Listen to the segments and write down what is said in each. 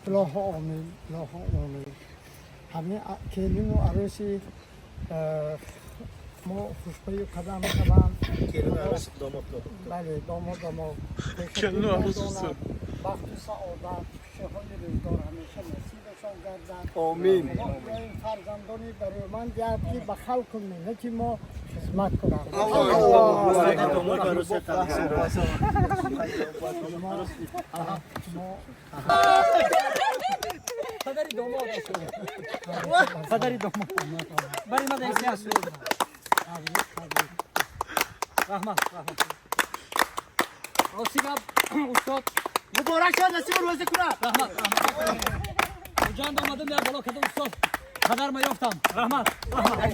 Илоҳо омин, илоҳо омин. Ҳамин келину арӯси мо хушпаю қадам шаванд. Келин, арӯс, домод. Бале, домод, домод. Келину арӯс устод. Бахту саодат, хушиҳои рӯзгор ҳамеша насибашон гардад. Омин. Худо ин фарзандони барои диҳад, ки ба халқу миллати мо хизмат кунанд. Домод, арӯс. Мо Падари домод, падари домод бари ман эҳсиас. Раҳмат, раҳмат. Рости гап, устод. Муборак шод, насиб рӯзӣ кунад. Раҳмат, раҳмат. Хуҷанд омадам, як бало кардам, устод. Падарма ёфтам. Раҳмат, раҳмат.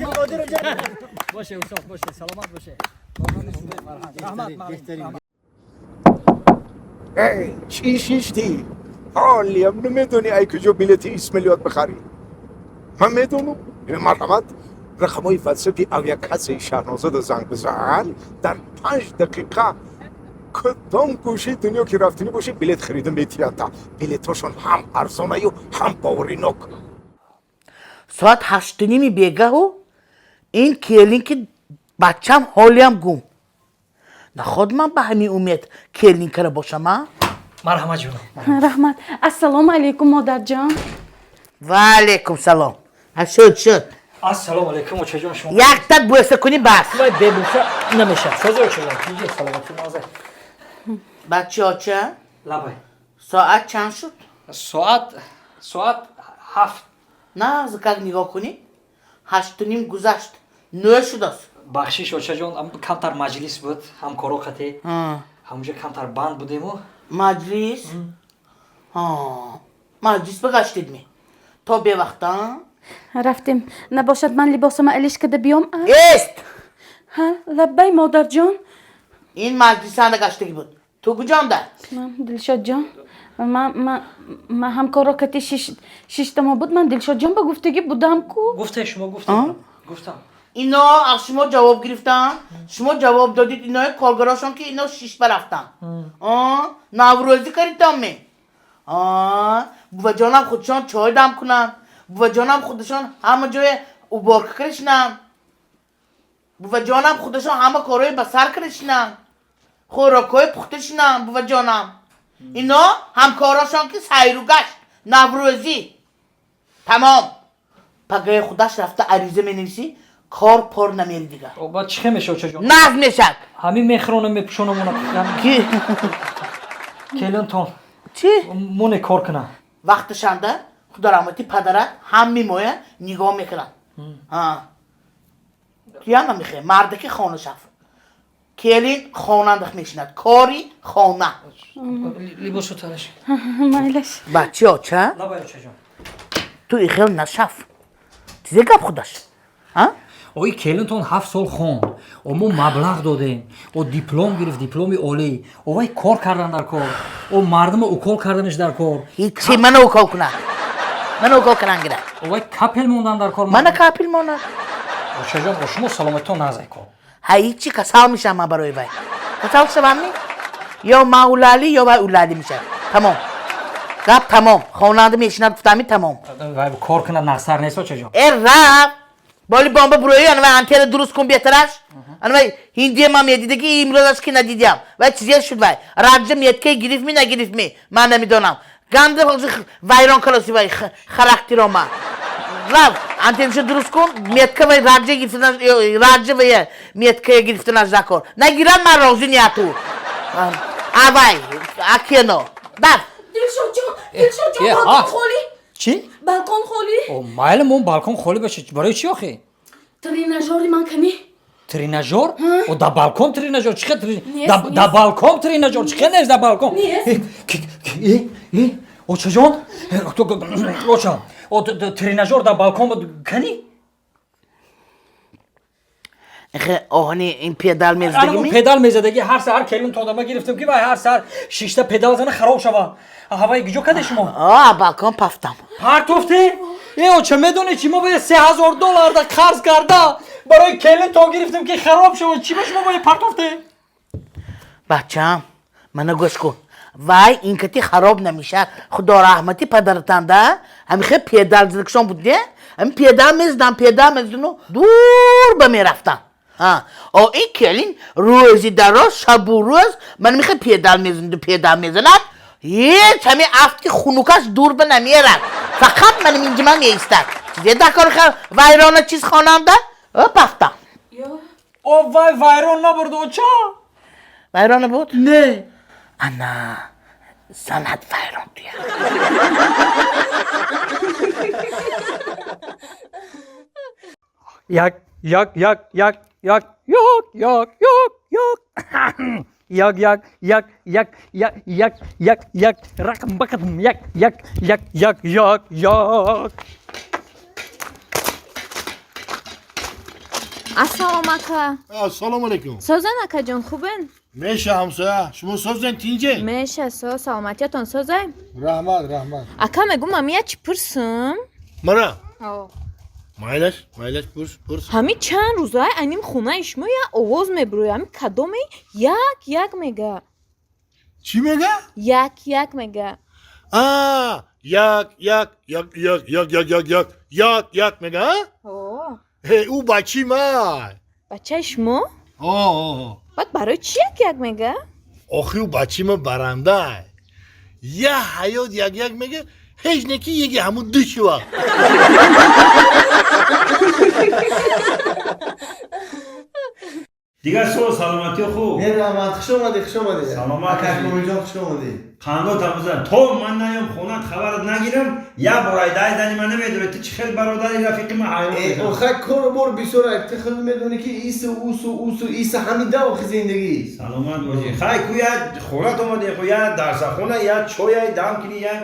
Боше, устод, боше, саломат боше. Раҳмат, раҳмат. Эй, чӣ шиштӣ? Ҳолиам намедонӣ, ай куҷо билети Исмилиёт бихарӣ? Ман медонам. Марҳамат, рақамҳои ватсапи авиакассаи Шаҳнозада занг бизан. Дар 5 дақиқа кудом гӯшаи дунё ки рафтанӣ бошӣ, билет харида метиҳанда. Билетҳошон ҳам арзонаю, ҳам боваринок. Соат 8:30 бегаҳу ин келин ки бачам ҳолиам гум. Наход ман ба ҳамин умед келин кара бошам, а? Марҳамат, ҷонам. Раҳмат. Ассалому алайкум, модарҷон. Ва алайкум салом. Ҳа, шуд, шуд. Ассалому алайкум, очаҷон, шумо. Якта бӯса кунӣ, бас. Вай, бебӯса намешавад. Созӣ, очаҷон, тиҷи, саломатӣ, ноза. Бачи, оча. Лабай. Соат чанд шуд? Соат 7. На, как нигоҳ кунӣ, 8:30 гузашт, 9 шудааст. Бахшиш, очаҷон, камтар маҷлис буд, ҳамкоро қате ҳамунҷа камтар банд будему. Маҷлис? Ҳа, маҷлис бигаштидми то бевақта? Рафтем. Набошад, ман либосама алиш када биём, а? Эст. Ҳа, лаббай, модарҷон. Ин маҷлисанда гаштагӣ буд, ту куҷонда? Ман, Дилшодҷон, ман ҳамкоро кати шиштамо буд. Ман Дилшодҷон ба гуфтагӣ будам ку. Гуфте, шумо гуфте, гуфтам. Ино аз шумо ҷавоб гирифтан, шумо ҷавоб додид. Инои коргарошон ки ино шишба рафтан, наврӯзӣ каритон ме? Буваҷонам худшон чой дам кунанд, буваҷонам худашон ҳама ҷое уборка каришинанд, буваҷонам худашон ҳама корҳои ба сар каришинанд, хӯрокҳои пухта шинанд. Буваҷонам, ино ҳамкорошон ки сайру гашт, наврӯзӣ тамом. Пагаи худаш рафта ариза менависӣ, кор пор намери дигар. Баъд чӣ хел мешавад, очаҷон? Нағз мешавад. Ҳамин мехронам, мепӯшонам. Ки? Келинтон. Чӣ? Моне кор кунам. Вақташанда, худо раҳмати падарат, ҳамми моя нигоҳ мекунанд. Туям намехоҳ мардаки хона шав, келин хонандах мешинад, кори хона. Либосу талаш. Майлаш. Бачи, оча. Лабай, очаҷон. Ту ихел нашав, чизе гап худаш, а? Ои, келинтон 7 сол хонд, о мо маблағ додем, о диплом гирифт, дипломи олӣ. О вай кор кардан дар кор, о мардума укол карданаш дар кор. Ҳичи, мана укол кунад, мана укол каран гирад. О вай капель мондан дар кор. Мана капель монад. Очаҷон, о шумо саломатитон нағзай кор. Ҳа, ҳичи, касал мешавам ман барои вай. Касал шавам ми? Ё ман улалӣ, ё вай улалӣ мешавад. Тамом, гап тамом. Хонанда мешинад гуфтами, тамом. Вай кор кунад, нағзтар нест, очаҷон? Э, рафт боли бомба бурои. Ана вай антена дуруст кун, беҳтараш. Ана вай ҳиндия ман медидаги, имрӯзаш ки надидиам. Вай чизе шуд, вай раҷа меткаи гирифтми, нагирифтми, ман намедонам. Ганда вайрон калоси вай характеро ма. Рав, антенаша дуруст кун, метка вай раҷа гирифтанаш, раҷа вай меткая гирифтанаш закор. Нагирам, ман розӣ нияту. Авай акено даф. Дилшодҷон, Дилшодҷон, Э, балкон а. холӣ. Чӣ? Балкон холӣ. О, майли, мон балкон холӣ бошад. Барои чӣ охи? Тренажёри ман кани? Тренажёр? О, да балкон тренажёр чӣ хел? Нест, нест. Да балкон тренажёр чӣ хел нест да балкон? Нест. Э, э, э, очаҷон, э, оча, о, тренажёр да балкон буд, кани? Эхе, оҳани ин педал Ана мезадагими? Педал мезадаги. Ҳар саҳар келин тодама гирифтам, ки вай ҳар саҳар шишта педал зана, хароб шава. Ҳавай гиҷо каде шумо? А, балкон пафтам. Партофте? Э, оча, медонӣ чи? Мо бояд 3000 доллар да қарз карда барои келин то гирифтем, ки хароб шава. Чӣ ба шумо бояд партофте? Бачаам, мана гӯш кун. Вай инкати хароб намешад. Худо раҳмати падаратанда ҳамихе педал зиркшон буд не? Ҳами педал мезадам, педал мезадану дур ба мерафтам. О ин келин рӯзи дароз, шабу рӯз ман михе педал мезаду педал мезанад. Ҳеҷ ҳами афти хунукаш дур ба намерад. Фақат манам инҷима меистад. Чизе дакор вайрона чиз хонанда? Пафтам. О вай вайрон набурд оча? Вайрона буд? Не. Ана занат вайрон туя. Як як як як як як як як як як як як як як як як як рақам бақадм як як як як як як. Ассалом ака. Ассалому алайкум. Созен акаҷон, хубен? Меша ҳамсоя, шумо созен тинҷе? Меша со, саломатиятон созай? Раҳмат, раҳмат. Ака мегум ами чи пурсум? Мара? О. Майлаш, майлаш пурс, пурс. Ҳами чанд рӯзай аним хонаи шумо я овоз мебурӯй, ами кадоме як як мега. Чӣ мега? Як як мега. А, як як як як як як як як як як мега? О. Э, ӯ бачи ман. Бачаи шумо? О. Баъд барои чӣ як як мега? Охи ӯ бачи ман баранда. Я ҳаёт як як мега, ҳеҷ неки яги ҳамун ду шува. Дигар суол саломатӣ хуб. Не раҳмат, хуш омадӣ, хуш омадӣ. Саломат. Ака Комилҷон, хуш омадӣ. Қандо табузан. То ман наём хонат хабарат нагирам, як бор айдай зани ман намедонӣ ту чӣ хел бародари рафиқи ман ҳайрон мешавам. Охай кору бор бисёр ай, ту худ медонӣ ки ису усу усу иса ҳамида охи зиндагӣ. Саломат бошӣ. Хай ку як хонат омадӣ, ху як дарсахона, як чой ай дам кунӣ як.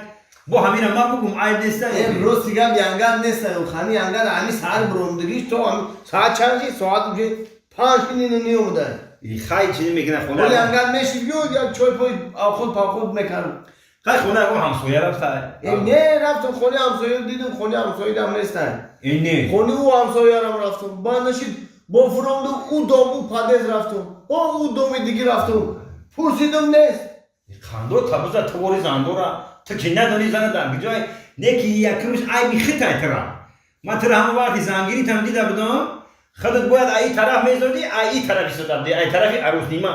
Бо ҳамина ман бугум айб неста. Рости гап янгар неста, ҳами янгар ҳами саҳар буромдагиш то саат чанд ши? Соат уже 5 кини неомуда. Хай чизи мекунад хона. Оли ангар мешид ё як чой пой авход павход мекард. Хай хона ӯ ҳамсоя рафта. Не, рафтам хонаи ҳамсоя, дидам хонаи ҳамсоядам нестан. Не. Хонаи ӯ ҳамсоярам рафтам. Баъд нашид бо фуромду ӯ дом ӯ подъезд рафтам. О ӯ доми диги рафтам. Пурсидам нест. Қандо табуза тувори зандора. Ту ки надони зана дар ҷой не ки якумш айби хитай тра. Ман тра ҳама вақти зангиритам дида будам. Худат бояд ай тараф мезодӣ, ай тараф истода будӣ, ай тарафи арӯснима.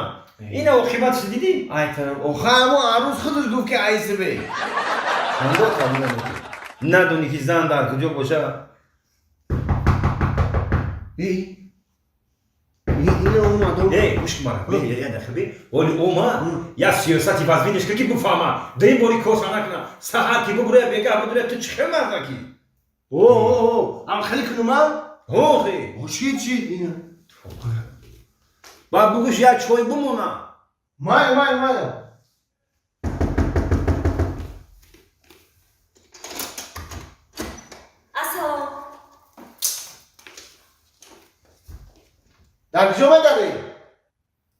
Ина оқибатш дидӣ? Ай тараф. Оха ҳамо арӯс худаш гуфт ки ай сибе. Қандо табуза надонӣ ки зан дар куҷо боша. Эй, гӯш кун мара. Я дақиқа. Оли омад, як сиёсати вазминеш ки буфаҳма. Дим бори коса накуна. Саҳар ки бубуроя, бегаҳ бубуроя, ту чӣ хел мардаки? О, о, о, ам хеле кунумам? Охи. О, чи, чи, ина. Баъд бугӯш як чой бумона. Май, май, май. Ассалом. Дар куҷо медарӣ?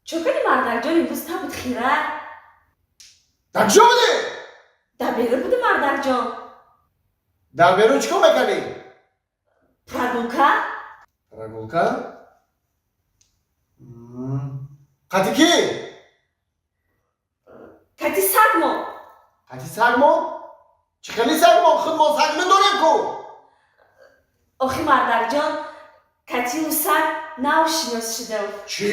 Чо кардӣ мардакҷон, имрӯз табуд хира? Дар куҷо будӣ? Дар берун будӣ мардакҷон. Дар берун чӣ кор мекардӣ? Прогулка? Прогулка? Қати кӣ? Кати сагмо. Қати сагмо? Чӣ хели сагмо? Худ мо саг медорем ку? Охи мардакҷон, кати ӯ саг нав шинос шудам. Чӣ?